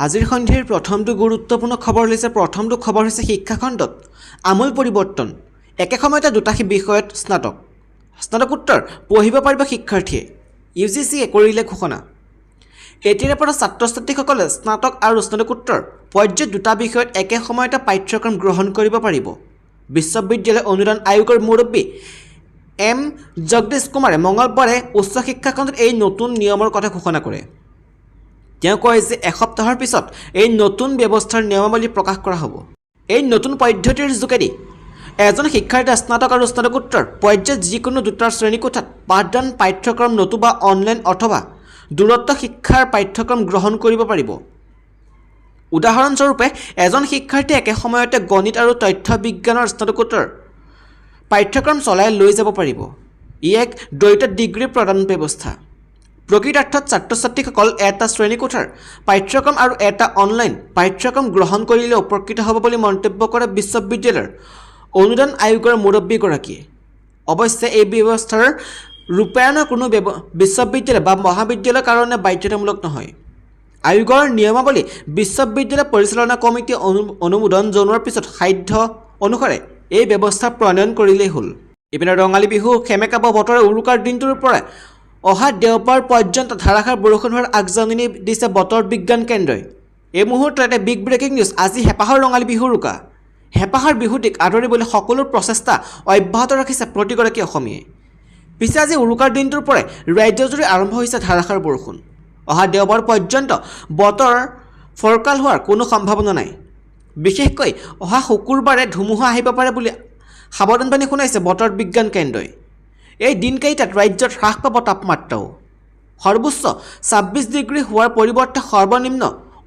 আজিৰ সন্ধিয়াৰ প্ৰথমটো গুৰুত্বপূৰ্ণ খবৰ হৈছে, প্ৰথমটো খবৰ হৈছে শিক্ষাখণ্ডত আমূল পৰিৱৰ্তন। একে সময়তে দুটা বিষয়ত স্নাতক, স্নাতকোত্তৰ পঢ়িব পাৰিব শিক্ষাৰ্থীয়ে। ইউজিচিয়ে কৰিলে ঘোষণা। এতিয়াৰে পৰা ছাত্ৰ ছাত্ৰীসকলে স্নাতক আৰু স্নাতকোত্তৰ পৰ্যায়ত দুটা বিষয়ত একে সময়তে পাঠ্যক্ৰম গ্ৰহণ কৰিব পাৰিব। বিশ্ববিদ্যালয় অনুদান আয়োগৰ মুৰব্বী এম জগদীশ কুমাৰে মঙলবাৰে উচ্চ শিক্ষা খণ্ডত এই নতুন নিয়মৰ কথা ঘোষণা কৰে। তেওঁ কয় যে এসপ্তাহৰ পিছত এই নতুন ব্যৱস্থাৰ নিয়মাৱলী প্ৰকাশ কৰা হ'ব। এই নতুন পদ্ধতিৰ যোগেদি এজন শিক্ষাৰ্থীয়ে স্নাতক আৰু স্নাতকোত্তৰ পৰ্যায়ত যিকোনো দুটা শ্ৰেণীকোঠাত পাঠদান পাঠ্যক্ৰম নতুবা অনলাইন অথবা দূৰত্ব শিক্ষাৰ পাঠ্যক্ৰম গ্ৰহণ কৰিব পাৰিব। উদাহৰণস্বৰূপে, এজন শিক্ষাৰ্থীয়ে একে সময়তে গণিত আৰু তথ্য বিজ্ঞানৰ স্নাতকোত্তৰ পাঠ্যক্ৰম চলাই লৈ যাব পাৰিব। ই এক দ্বৈত ডিগ্ৰী প্ৰদান ব্যৱস্থা। প্ৰকৃতাৰ্থত ছাত্ৰ ছাত্ৰীসকল এটা শ্ৰেণীকোঠাৰ পাঠ্যক্ৰম আৰু এটা অনলাইন পাঠ্যক্ৰম গ্ৰহণ কৰিলে উপকৃত হ'ব বুলি মন্তব্য কৰে বিশ্ববিদ্যালয়ৰ অনুদান আয়োগৰ মুৰব্বীগৰাকীয়ে। অৱশ্যে এই ব্যৱস্থাৰ ৰূপায়ণৰ কোনো বিশ্ববিদ্যালয় বা মহাবিদ্যালয়ৰ কাৰণে বাধ্যতামূলক নহয়। আয়োগৰ নিয়মাৱলী বিশ্ববিদ্যালয় পৰিচালনা কমিটিয়ে অনুমোদন জনোৱাৰ পিছত সাধ্য অনুসাৰে এই ব্যৱস্থা প্ৰণয়ন কৰিলেই হ'ল। ইপিনে ৰঙালী বিহু সেমেকাব বতৰে উৰুকাৰ দিনটোৰ পৰা অহা দেওবাৰ পৰ্যন্ত ধাৰাসাৰ বৰষুণ হোৱাৰ আগজাননী দিছে বতৰ বিজ্ঞান কেন্দ্ৰই। এই মুহূৰ্তত এটা বিগ ব্ৰেকিং নিউজ। আজি হেঁপাহৰ ৰঙালী বিহু উৰুকা। হেঁপাহৰ বিহুটিক আদৰিবলৈ সকলো প্ৰচেষ্টা অব্যাহত ৰাখিছে প্ৰতিগৰাকী অসমীয়াই। পিছে আজি উৰুকাৰ দিনটোৰ পৰাই ৰাজ্যজুৰি আৰম্ভ হৈছে ধাৰাসাৰ বৰষুণ। অহা দেওবাৰ পৰ্যন্ত বতৰ ফৰকাল হোৱাৰ কোনো সম্ভাৱনা নাই। বিশেষকৈ অহা শুকুৰবাৰে ধুমুহা আহিব পাৰে বুলি সাৱধানবাণী শুনাইছে বতৰ বিজ্ঞান কেন্দ্ৰই। এই দিনকেইটাত ৰাজ্যত হ্ৰাস পাব তাপমাত্ৰাও। সৰ্বোচ্চ 26 ডিগ্ৰী হোৱাৰ পৰিৱৰ্তে সৰ্বনিম্ন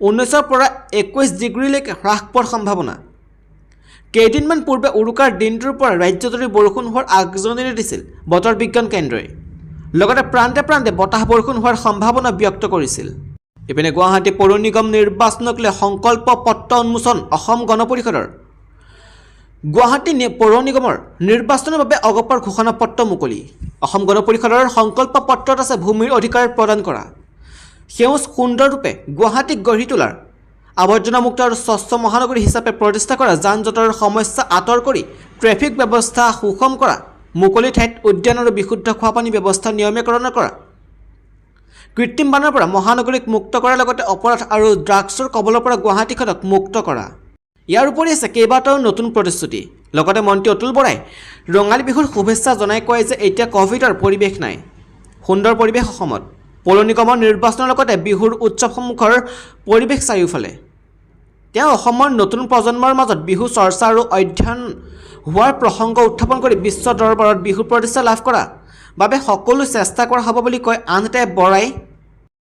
19ৰ পৰা 21 ডিগ্ৰীলৈকে হ্ৰাস পোৱাৰ সম্ভাৱনা। কেইদিনমান পূৰ্বে উৰুকাৰ দিনটোৰ পৰা ৰাজ্যজুৰি বৰষুণ হোৱাৰ আগজাননী দিছিল বতৰ বিজ্ঞান কেন্দ্ৰই। লগতে প্ৰান্তে প্ৰান্তে বতাহ বৰষুণ হোৱাৰ সম্ভাৱনা ব্যক্ত কৰিছিল। ইপিনে গুৱাহাটী পৌৰ নিগম নিৰ্বাচনক লৈ সংকল্প পত্ৰ উন্মোচন অসম গণ পৰিষদৰ। গুৱাহাটী পৌৰ নিগমৰ নিৰ্বাচনৰ বাবে অগপৰ ঘোষণাপত্ৰ মুকলি। অসম গণ পৰিষদৰ সংকল্প পত্ৰত আছে ভূমিৰ অধিকাৰ প্ৰদান কৰা, সেউজ সুন্দৰৰূপে গুৱাহাটীক গঢ়ি তোলাৰ, আৱৰ্জনামুক্ত আৰু স্বচ্ছ মহানগৰী হিচাপে প্ৰতিষ্ঠা কৰা, যান জঁটৰ সমস্যা আঁতৰ কৰি ট্ৰেফিক ব্যৱস্থা সুষম কৰা, মুকলি ঠাইত উদ্যান আৰু বিশুদ্ধ খোৱাপানী ব্যৱস্থা নিয়মীয়াকৰণ কৰা, কৃত্ৰিম বানৰ পৰা মহানগৰীক মুক্ত কৰাৰ লগতে অপৰাধ আৰু ড্ৰাগছৰ কবলৰ পৰা গুৱাহাটীখনক মুক্ত কৰা। ইয়াৰ উপৰি আছে কেইবাটাও নতুন প্ৰতিশ্ৰুতি। লগতে মন্ত্ৰী অতুল বৰাই ৰঙালী বিহুৰ শুভেচ্ছা জনাই কয় যে এতিয়া কভিডৰ পৰিৱেশ নাই, সুন্দৰ পৰিৱেশ অসমত। পৌৰ নিগমৰ নিৰ্বাচনৰ লগতে বিহুৰ উৎসৱসমূহৰ পৰিৱেশ চাৰিওফালে। তেওঁ অসমৰ নতুন প্ৰজন্মৰ মাজত বিহু চৰ্চা আৰু অধ্যয়ন হোৱাৰ প্ৰসংগ উত্থাপন কৰি বিশ্ব দৰবাৰত বিহু প্ৰতিষ্ঠা লাভ কৰা বাবে সকলো চেষ্টা কৰা হ'ব বুলি কয়। আনহাতে বৰাই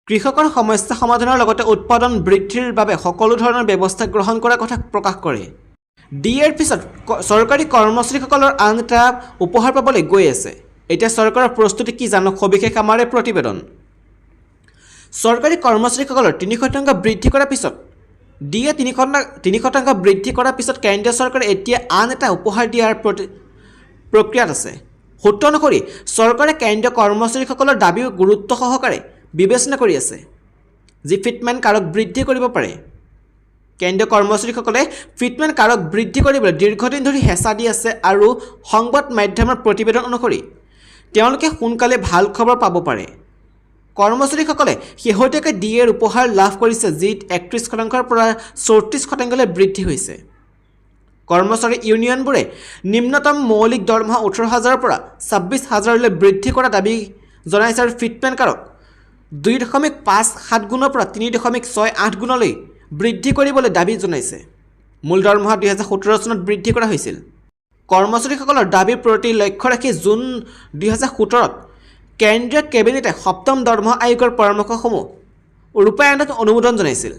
কৃষকৰ সমস্যা সমাধানৰ লগতে উৎপাদন বৃদ্ধিৰ বাবে সকলো ধৰণৰ ব্যৱস্থা গ্ৰহণ কৰাৰ কথা প্ৰকাশ কৰে। ডি এৰ পিছত চৰকাৰী কৰ্মচাৰীসকলৰ আন এটা উপহাৰ পাবলৈ গৈ আছে। এতিয়া চৰকাৰৰ প্ৰস্তুতি কি, জানক সবিশেষ আমাৰ এই প্ৰতিবেদন। চৰকাৰী কৰ্মচাৰীসকলৰ 3% বৃদ্ধি কৰাৰ পিছত, ডি এ 3% বৃদ্ধি কৰাৰ পিছত কেন্দ্ৰীয় চৰকাৰে এতিয়া আন এটা উপহাৰ দিয়াৰ প্ৰক্ৰিয়াত আছে। সূত্ৰ অনুসৰি চৰকাৰে কেন্দ্ৰীয় কৰ্মচাৰীসকলৰ দাবী গুৰুত্ব সহকাৰে বিবেচনা কৰি আছে, যি ফিটমেণ্ট কাৰক বৃদ্ধি কৰিব পাৰে। কেন্দ্ৰীয় কৰ্মচাৰীসকলে ফিটমেণ্ট কাৰক বৃদ্ধি কৰিবলৈ দীৰ্ঘদিন ধৰি হেঁচা দি আছে আৰু সংবাদ মাধ্যমৰ প্ৰতিবেদন অনুসৰি তেওঁলোকে সোনকালে ভাল খবৰ পাব পাৰে। কৰ্মচাৰীসকলে শেহতীয়াকৈ ডি এৰ উপহাৰ লাভ কৰিছে, যি 31 শতাংশৰ পৰা 34 শতাংশলৈ বৃদ্ধি হৈছে। কৰ্মচাৰী ইউনিয়নবোৰে নিম্নতম মৌলিক দৰমহা 18 হাজাৰৰ পৰা 26 হাজাৰলৈ বৃদ্ধি কৰা দাবী জনাইছে আৰু ফিটমেণ্ট কাৰক 2.57 গুণৰ পৰা 3.68 গুণলৈ বৃদ্ধি কৰিবলৈ দাবী জনাইছে। মূল দৰমহা 2017 চনত বৃদ্ধি কৰা হৈছিল। কৰ্মচাৰীসকলৰ দাবীৰ প্ৰতি লক্ষ্য ৰাখি জুন 2017ত কেন্দ্ৰীয় কেবিনেটে সপ্তম দৰমহা আয়োগৰ পৰামৰ্শসমূহ ৰূপায়ণত অনুমোদন জনাইছিল।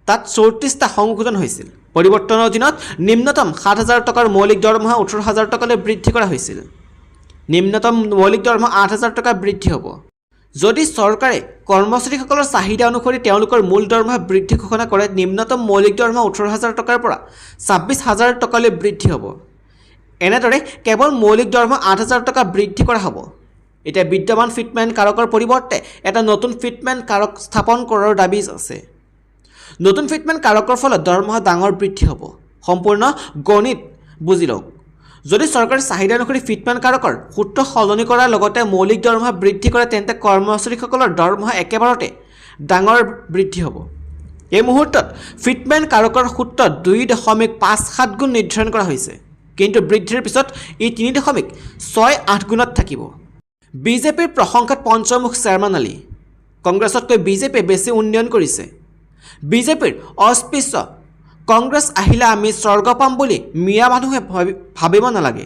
তাত 34টা সংশোধন হৈছিল। পৰিৱৰ্তনৰ অধীনত নিম্নতম 7000 টকাৰ মৌলিক দৰমহা 18 হাজাৰ টকালৈ বৃদ্ধি কৰা হৈছিল। নিম্নতম মৌলিক দৰমহা 8000 টকা বৃদ্ধি হ'ব। যদি চৰকাৰে কৰ্মচাৰীসকলৰ চাহিদা অনুসৰি তেওঁলোকৰ মূল দৰমহা বৃদ্ধি ঘোষণা কৰে, নিম্নতম মৌলিক দৰমহা 18 হাজাৰ টকাৰ পৰা 26 হাজাৰ টকালৈ বৃদ্ধি হ'ব। এনেদৰে কেৱল মৌলিক দৰমহা 8000 টকা বৃদ্ধি কৰা হ'ব। এতিয়া বিদ্যমান ফিটমেণ্ট কাৰকৰ পৰিৱৰ্তে এটা নতুন ফিটমেণ্ট কাৰক স্থাপন কৰাৰ দাবী আছে। নতুন ফিটমেণ্ট কাৰকৰ ফলত দৰমহা ডাঙৰ বৃদ্ধি হ'ব। সম্পূৰ্ণ গণিত বুজি লওক। যদি চৰকাৰে চাহিদা অনুসৰি ফিটমেণ্ট কাৰকৰ সূত্ৰ সলনি কৰাৰ লগতে মৌলিক দৰমহা বৃদ্ধি কৰে, তেন্তে কৰ্মচাৰীসকলৰ দৰমহা একেবাৰতে ডাঙৰ বৃদ্ধি হ'ব। এই মুহূৰ্তত ফিটমেণ্ট কাৰকৰ সূত্ৰ 2.57 গুণ নিৰ্ধাৰণ কৰা হৈছে, কিন্তু বৃদ্ধিৰ পিছত ই 3.68 গুণত থাকিব। বিজেপিৰ প্ৰশংসাত পঞ্চমুখ শ্বেৰমান আলী। কংগ্ৰেছতকৈ বিজেপিয়ে বেছি উন্নয়ন কৰিছে। বিজেপিৰ অস্পৃশ্য কংগ্ৰেছ আহিলে আমি স্বৰ্গ পাম বুলি মিয়া মানুহে ভাবিব নালাগে।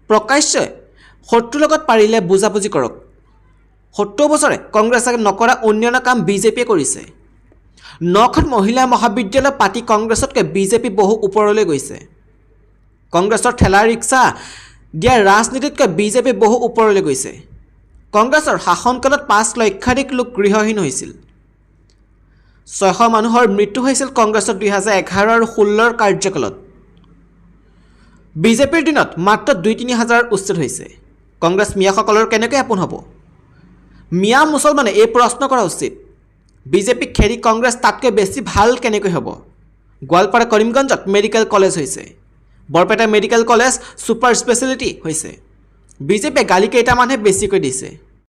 প্ৰকাশ্যে শত্ৰুৰ লগত পাৰিলে বুজাবুজি কৰক। 70 বছৰে কংগ্ৰেছে নকৰা উন্নয়নৰ কাম বিজেপিয়ে কৰিছে। 9খন মহিলা মহাবিদ্যালয় পাতি কংগ্ৰেছতকৈ বিজেপি বহু ওপৰলৈ গৈছে। কংগ্ৰেছৰ ঠেলা ৰিক্সা দিয়া ৰাজনীতিতকৈ বিজেপি বহু ওপৰলৈ গৈছে। কংগ্ৰেছৰ শাসনকালত 5 লক্ষাধিক লোক গৃহহীন হৈছিল। 600 মানুহৰ মৃত্যু হৈছিল কংগ্ৰেছৰ 2011 আৰু 16ৰ কাৰ্যকালত। বিজেপিৰ দিনত মাত্ৰ 2-3 হাজাৰ উচ্ছেদ হৈছে। কংগ্ৰেছ মিয়াসকলৰ কেনেকৈ আপোন হ'ব? মিয়া মুছলমানে এই প্ৰশ্ন কৰা উচিত। বিজেপিক খেদি কংগ্ৰেছ তাতকৈ বেছি ভাল কেনেকৈ হ'ব? গোৱালপাৰা, কৰিমগঞ্জত মেডিকেল কলেজ হৈছে। Barpeta medical college super speciality হৈছে। বিজেপিয়ে গালি কেইটামানহে বেছিকৈ দিছে।